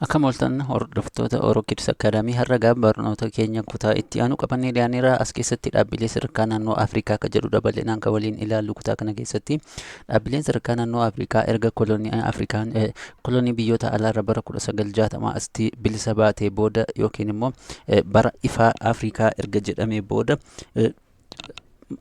Akkam ooltan, hordoftoota Oro Kids Academy. Har'a gaa barnoota keenya kutaa itti aanu qabannee dhiyaanneerra. As keessatti dhaabbilee sadarkaa naannoo Afrikaa akka jedhudha bal'inaan kan waliin ilaallu. Kutaa kana keessatti dhaabbileen sadarkaa naannoo Afrikaa erga kolonii Afrikaan kolonii biyyoota alaarra bara 1960 asitti bilisa baatee booda yookiin immoo bara ifaa Afrikaa erga jedhamee booda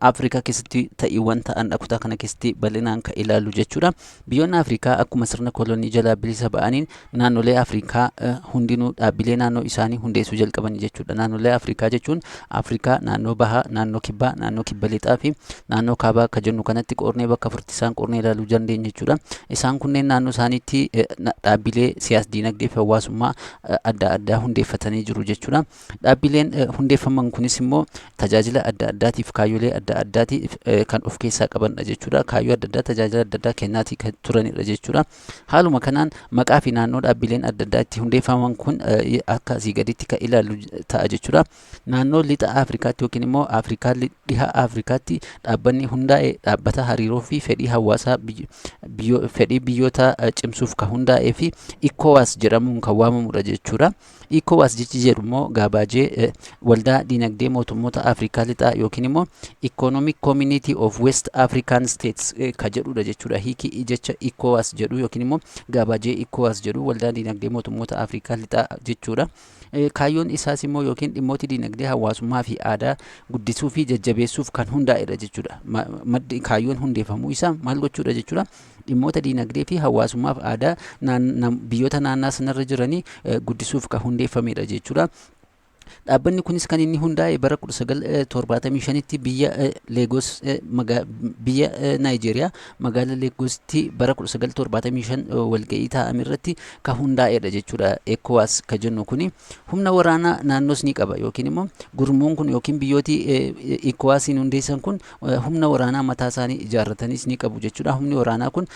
Afrikaa keessatti ta'iiwwan ta'an kutaa kana keessatti bal'inaan kan ilaallu jechuudha. Biyyoonni Afrikaa akkuma sirna kolonii jalaa bilisa ba'aniin naannolee Afrikaa hundinuu dhaabbilee naannoo isaanii hundeessuu jalqaban jechuudha. Naannolee Afrikaa jechuun Afrikaa naannoo bahaa, naannoo kibbaa, naannoo kibba lixaa fi naannoo kaabaa akka jennu kanatti qoodnee bakka afuritti isaan qoodnee ilaaluu dandeenya jechuudha. Isaan kunneen naannoo isaaniitti dhaabbilee siyaas diinagdee fi hawaasummaa adda addaa hundeeffatanii jiru jechuudha. Dhaabbileen hundeeffaman kunis immoo tajaajila adda addaatiif, kaayyolee adda addaatiif kan of keessaa qabanidha jechuudha. Kaayyoo adda addaa, tajaajila adda addaa kennaatii kan turanidha jechuudha. Haaluma kanaan maqaa fi naannoo dhaabbileen adda addaa itti hundeeffaman kun akka asii gaditti kan ilaallu ta'a jechuudha. Naannoo lixa Afrikaatti yookiin immoo Afrikaa dhiha Afrikaatti dhaabbanni hundaa'e dhaabbata hariiroo fi fedhii hawaasaa, fedhii biyyoota cimsuuf kan hundaa'ee fi ECOWAS jedhamuun kan waamamudha jechuudha. ECOWAS jechi jedhu immoo gaabaajee Waldaa Dinagdee Mootummoota Afrikaa Lixaa yookiin immoo Economic Community of West African States ka jedhudha jechuudha. Hiiki jecha ECOWAS jedhu yookiin immoo gaabaajee ECOWAS jedhu Waldaa Dinagdee Mootummoota Afrikaa Lixaa jechuudha. Kaayyoon isaas immoo yookiin dhimmoota dinagdee, hawaasummaa fi aadaa guddisuu fi jajjabeessuuf kan hundaa'edha jechuudha. Maddi kaayyoon hundeeffamuu isaa maal gochuudha jechuudha? Dhimmoota dinagdee fi hawaasummaa fi aadaa biyyoota naannaa sanarra jiranii guddisuuf kan hundeeffamedha jechuudha. Dhaabbanni kunis kan inni hundaa'e bara 1975tti biyya Leegos, biyya Naayijeeriyaa, magaalaa Leegositti bara 1975 walga'ii taa'ame irratti kan hundaa'edha jechuudha. ECOWAS kan jennu kuni humna waraanaa naannoos ni qaba, yookiin immoo gurmuun kun yookiin biyyooti ECOWASiin hundeessan kun humna waraanaa mataa isaanii ijaarratanis ni qabu jechuudha. Humni waraanaa kun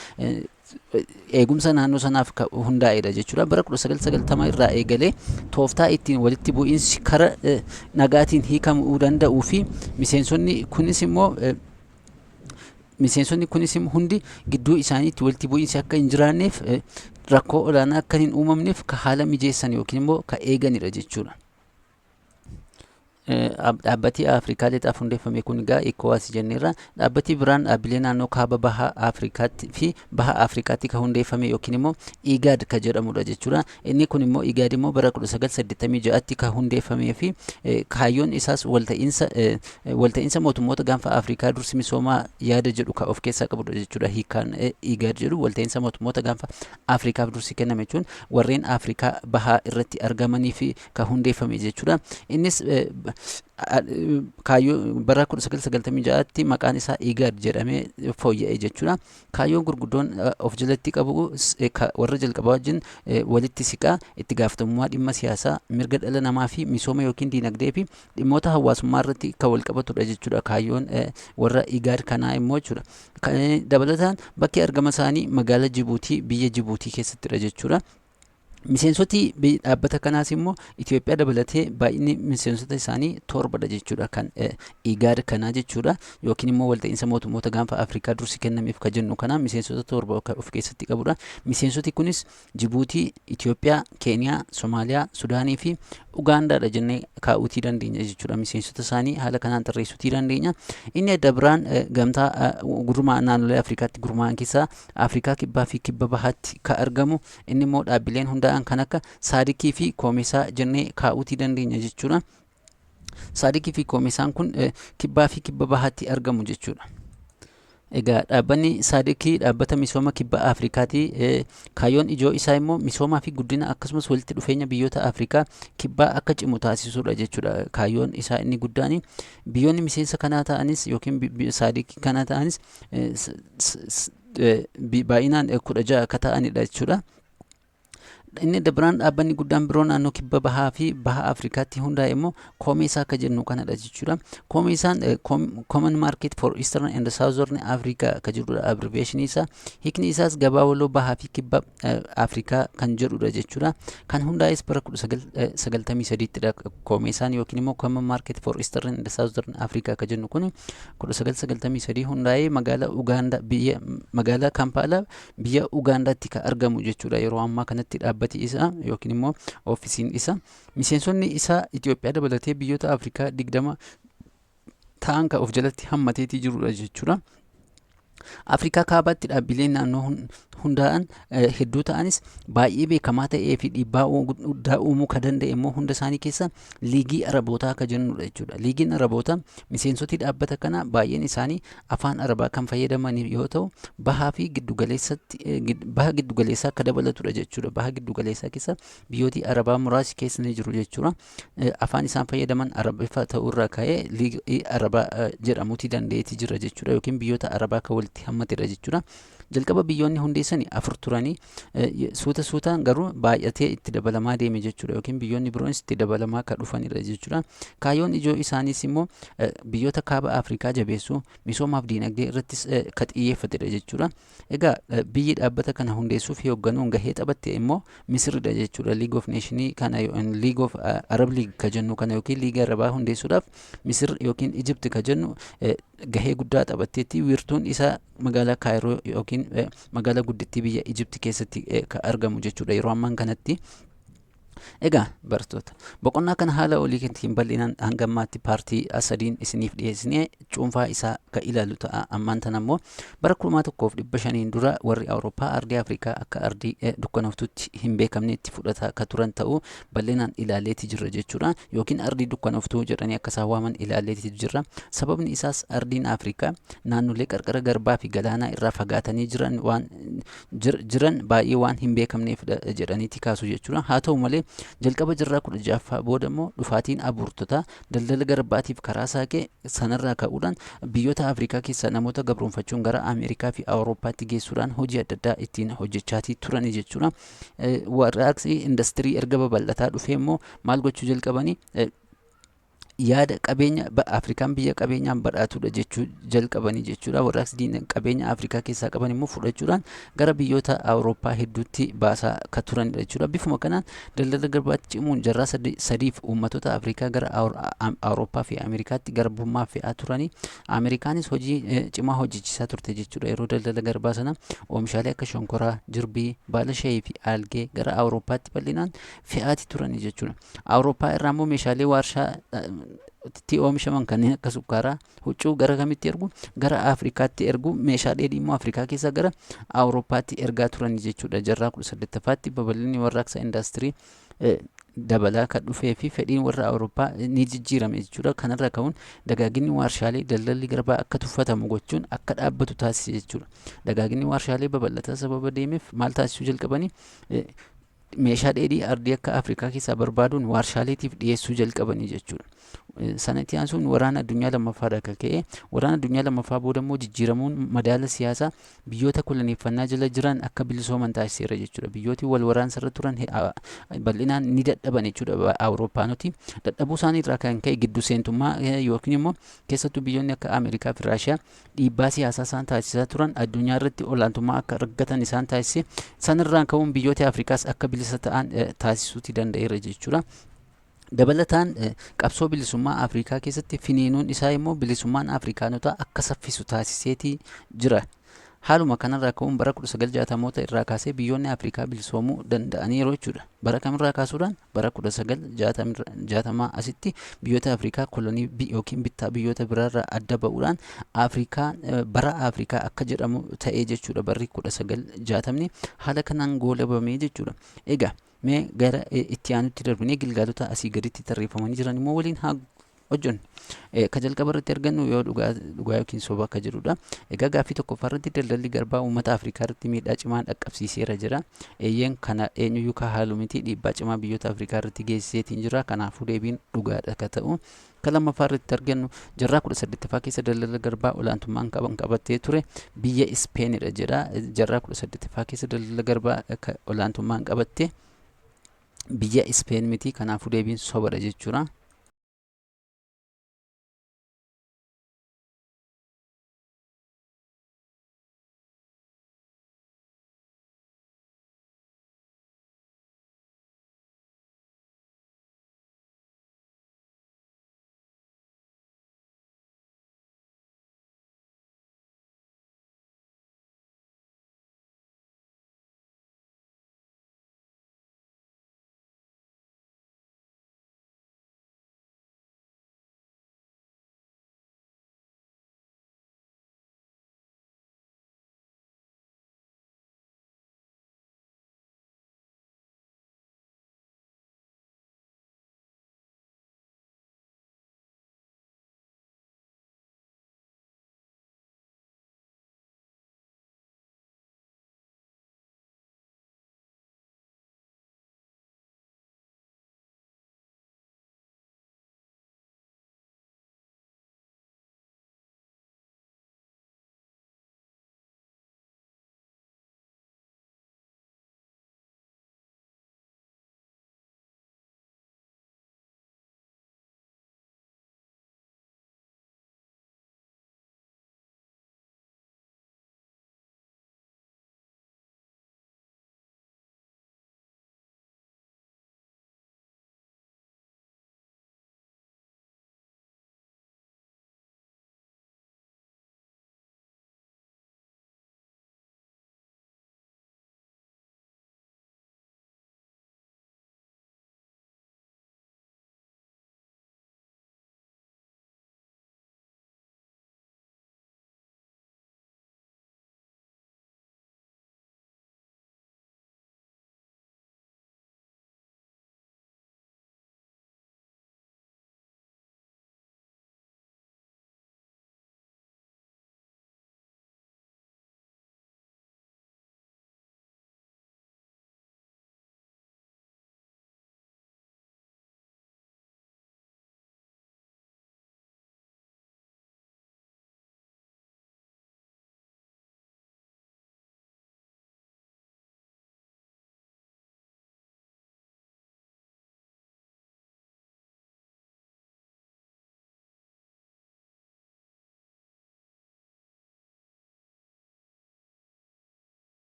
eegumsa naannoo sanaaf hundaa'edha jechuudha. Bara 1990 irraa eegalee tooftaa ittiin walitti bu'iinsi kara nagaatiin hiikamuu danda'uu fi miseensonni kunis hundi gidduu isaaniitti walitti bu'iinsi akka hin jiraanneef, rakkoo olaanaa akka hin uumamneef ka haala mijeessan yookiin immoo ka eeganidha jechuudha. Dhaabbati Afrikaa lixaaf hundeeffame kun egaa ECOWAS jenneerra. Dhaabbati biraan dhaabbilee naannoo kaaba baha Afrikaatti fi baha Afrikaatti kan hundeeffame yookiin immoo IGAD kan jedhamudha jechuudha. Inni kun immoo IGAD immoo bara 1986tti kan hundeeffamee fi kaayyoon isaas walta'iinsa mootummoota gaanfa Afrikaa dursi misoomaa yaada jedhu kan of keessaa qabudha jechuudha. Hiikkaan IGAD jedhu walta'iinsa mootummoota gaanfa Afrikaaf dursi kenname jechuun warreen Afrikaa bahaa irratti argamanii fi kan hundeeffame jechuudha. Innis kaayyoo bara 1996tti maqaan isaa IGAD jedhamee fooyya'e jechuudha. Kaayyoon gurguddoon of jalatti qabu warra jalqabaa wajjin walitti siqaa itti gaafatamummaa dhimma siyaasaa, mirga dhala namaa fi misooma yookiin diinagdee fi dhimmoota hawaasummaa irratti kan wal qabatudha jechuudha. Kaayyoon warra IGAD kanaa immoo jechuudha. Dabalataan bakki argama isaanii magaalaa Jibuutii, biyya Jibuutii keessattidha jechuudha. Miseensoti dhaabbata kanaas immoo Itoophiyaa dabalatee baay'inni miseensota isaanii torbadha jechuudha, kan IGAD kanaa jechuudha, yookiin immoo walta'iinsa mootummoota gaanfa Afrikaa dursi kennameef kan jennu kana miseensota 7 of keessatti qabudha. Miseensoti kunis Jibuutii, Itoophiyaa, Keeniyaa, Somaaliyaa, Sudaanii fi Ugaandaadha jennee kaa'uutii dandeenya jechuudha. Miseensota isaanii haala kanaan tarreessuutii dandeenya. Inni adda biraan gamtaa gurmaa'an naannolee Afrikaatti gurmaa'an keessaa Afrikaa kibbaa fi kibba bahaatti kan argamu, inni immoo dhaabbileen hundaa'an kan akka SADCii fi Koomesaa jennee kaa'uutii dandeenya jechuudha. SADCii fi Koomesaan kun kibbaa fi kibba bahaatti argamu jechuudha. Egaa dhaabbanni SADCii dhaabbata misooma kibba Afrikaati. Kaayyoon ijoo isaa immoo misoomaa fi guddina akkasumas walitti dhufeenya biyyoota Afrikaa kibbaa akka cimu taasisuudha jechuudha. Kaayyoon isaa inni guddaan biyyoonni miseensa kanaa ta'anis yookiin SADCii kanaa ta'anis baay'inaan 16 akka ta'anidha jechuudha. Inni biraan dhaabbanni guddaan biroo naannoo kibba bahaa fi baha Afrikaatti hundaa'e immoo Koomeesaa akka jennu kanadha jechuudha. Koomeesaan Common Market for Eastern and Southern Africa akka jedhudha abbreviation isaa. Hiikni isaas gabaa waloo bahaa fi kibba Afrikaa kan jedhudha jechuudha. Kan hundaa'es bara 1993ttidha Koomeesaan yookiin immoo Common Market for Eastern and Southern Africa akka jennu kun 1993 hundaa'ee magaalaa Ugaandaa, biyya magaalaa Kampaalaa, biyya Ugaandaatti kan argamu jechuudha. Yeroo ammaa kanatti dhaabbati Dhaabbati isaa yookiin immoo oofisiin isaa miseensonni isaa Itoophiyaa dabalatee biyyoota Afrikaa 20 ta'an kan of jalatti hammateetii jirudha jechuudha. Afrikaa Kaabaatti dhaabbileen naannoo hundaa'an hedduu ta'anis, baay'ee beekamaa ta'ee fi dhiibbaa guddaa uumuu kan danda'e immoo hunda isaanii keessa Liigii Arabootaa kan jennudha jechuudha. Liigiin Arabootaa miseensoti dhaabbata kanaa baay'een isaanii afaan Arabaa kan fayyadaman yoo ta'u, bahaa fi giddugaleessatti, baha giddugaleessaa akka dabalatudha jechuudha. Baha giddugaleessaa keessa biyyooti Arabaa muraasni keessa ni jiru jechuudha. Afaan isaan fayyadaman Arabiffa ta'uurraa ka'ee Liigii Arabaa jedhamuuti danda'eeti jira jechuudha, yookiin biyyoota Arabaa kan walitti hammatedha jechuudha. Jalqaba biyyoonni hundeessan afur turanii, suuta suutaan garuu baay'atee itti dabalamaa deeme jechuudha, yookiin biyyoonni biroonis itti dabalamaa kan dhufanidha jechuudha. Kaayyoon ijoo isaaniis immoo biyyoota kaaba Afrikaa jabeessuu, misoomaaf diinagdee irrattis kan xiyyeeffatedha jechuudha. Egaa biyyi dhaabbata kana hundeessuu fi hoogganuun gahee taphatte immoo Misirridha jechuudha. League of Nationii kana, League of Arab League ka jennu kana yookiin Liiga Arabaa hundeessuudhaaf Misir yookiin Ijipti ka jennu gahee guddaa taphatteetti. Wiirtuun isaa magaalaa Kaayiroo yookiin magaalaa guddittii biyya Ijipti keessatti kan argamu jechuudha yeroo ammaan kanatti. Egaa barattoota, boqonnaa kana haala oliitiin bal'inaan hanga ammaatti paartii sadiin isiniif dhiyeessinee cuunfaa isaa kan ilaalu ta'a. Ammaan tana immoo bara 1500n dura warri Awurooppaa ardii Afrikaa akka ardii dukkanoftutti hin beekamnetti fudhataa akka turan ta'uu bal'inaan ilaaleeti jirra jechuudha. Yookiin ardii dukkanoftuu jedhanii akka isaan waaman ilaaleeti jirra. Sababni isaas ardiin Afrikaa naannolee qarqara garbaa fi galaanaa irraa fagaatanii jiran waan jiran baay'ee waan hin beekamneefidha jedhaniiti kaasu jechuudha. Haa ta'u malee, jalqaba jaarraa 16ffaa booda immoo dhufaatiin abuurtotaa daldala garbaatiif karaa saaqee. Sanarraa ka'uudhaan biyyoota Afrikaa keessaa namoota gabroonfachuun gara Ameerikaa fi Awurooppaatti geessuudhaan hojii adda addaa ittiin hojjechaatii turani jechuudha. Warraaqsi industirii erga babal'ataa dhufee immoo maal gochuu jalqabanii? Yaada qabeenya Afrikaan biyya qabeenyaan badhaatudha jechuu jalqabanii jechuudha. Warraaqsi diina qabeenya Afrikaa keessaa qaban immoo fudhachuudhaan gara biyyoota Awurooppaa hedduutti baasaa kan turanidha jechuudha. Bifuma kanaan daldala garbaatti cimuun jaarraa sadiif uummatoota Afrikaa gara Awurooppaa fi Ameerikaatti garbummaa fe'aa turanii. Ameerikaanis hojii cimaa hojjechiisaa turte jechuudha. Yeroo daldala garbaa sana oomishaalee akka shonkoraa, jirbii, baala shayii fi algee gara Awurooppaatti bal'inaan fe'aati turanii jechuudha. Awurooppaa irraa immoo meeshaalee warshaa itti oomishaman kanneen akka sukkaaraa, huccuu gara kamitti ergu? Gara Afrikaatti ergu. Meeshaalee immoo Afrikaa keessaa gara Awurooppaatti ergaa turanii jechuudha. Jaarraa 18ffaatti babal'inni warraaqsa indaastirii dabalaa kan dhufee fi fedhiin warra Awurooppaa ni jijjiirame jechuudha. Kanarraa ka'uun dagaaginni warshaalee daldalli garbaa akka tuffatamu gochuun akka dhaabbatu taasise jechuudha. Dagaaginni warshaalee babal'ataa sababa deemeef maal taasisuu jalqabanii? Meeshaa dheedhii ardii akka Afrikaa keessaa barbaaduun warshaaleetiif dhiyeessuu jalqabanii jechuudha. Sanatti aansuun waraana addunyaa lammaffaadha akka ka'e. Waraana addunyaa lammaffaa booda immoo jijjiiramuun madaala siyaasaa biyyoota koloneeffannaa jala jiran akka bilisooman taasiseera jechuudha. Biyyooti wal waraansarra turan bal'inaan ni dadhaban jechuudha. Awurooppaanoti dadhabuu isaanii irraa kan ka'e giddu seentummaa yookiin immoo keessattuu biyyoonni akka Ameerikaa fi Raashiyaa dhiibbaa siyaasaa isaan taasisaa turan addunyaa irratti olaantummaa akka argatan isaan taasise. Sanirraan ka'uun biyyoota Afrikaas akka bilisa ta'an taasisuuti danda'eera jechuudha. Dabalataan qabsoo bilisummaa Afrikaa keessatti finiinuun isaa immoo bilisummaan Afrikaanotaa akka saffisu taasiseetii jira. Haaluma kanarraa ka'uun bara 1960moota irraa kaasee biyyoonni Afrikaa bilisoomuu danda'aniiru jechuudha. Bara kamirraa kaasuudhaan? Bara 1960 asitti biyyoota Afrikaa kolonii yookiin bittaa biyyoota biraarraa adda ba'uudhaan Afrikaa bara Afrikaa akka jedhamu ta'ee jechuudha. Barri 1960ni haala kanaan goolabamee jechuudha. Egaa mee gara itti aanutti darbinee gilgaalota asii gaditti tarreeffamanii jiran immoo waliin haa hojjennu. Ka jalqaba irratti argannu yoo dhugaa dhugaa yookiin soba akka jedhudha. Egaa gaaffii tokkoffaa irratti daldalli garbaa uummata Afrikaa irratti miidhaa cimaa dhaqqabsiiseera jira. Eeyyeen, kana eenyuyyuu ka haalu miti, dhiibbaa cimaa biyyoota Afrikaa irratti geessiseetiin jira. Kanaafuu deebiin dhugaadha ka ta'u. Ka lammaffaa irratti argannu jaarraa 18ffaa keessa daldala garbaa olaantummaan qaban qabattee ture biyya Ispeenidha jedha. Jaarraa 18ffaa keessa daldala garbaa olaantummaan qabatte biyya Ispeen miti. Kanaafuu deebiin sobadha jechuudha.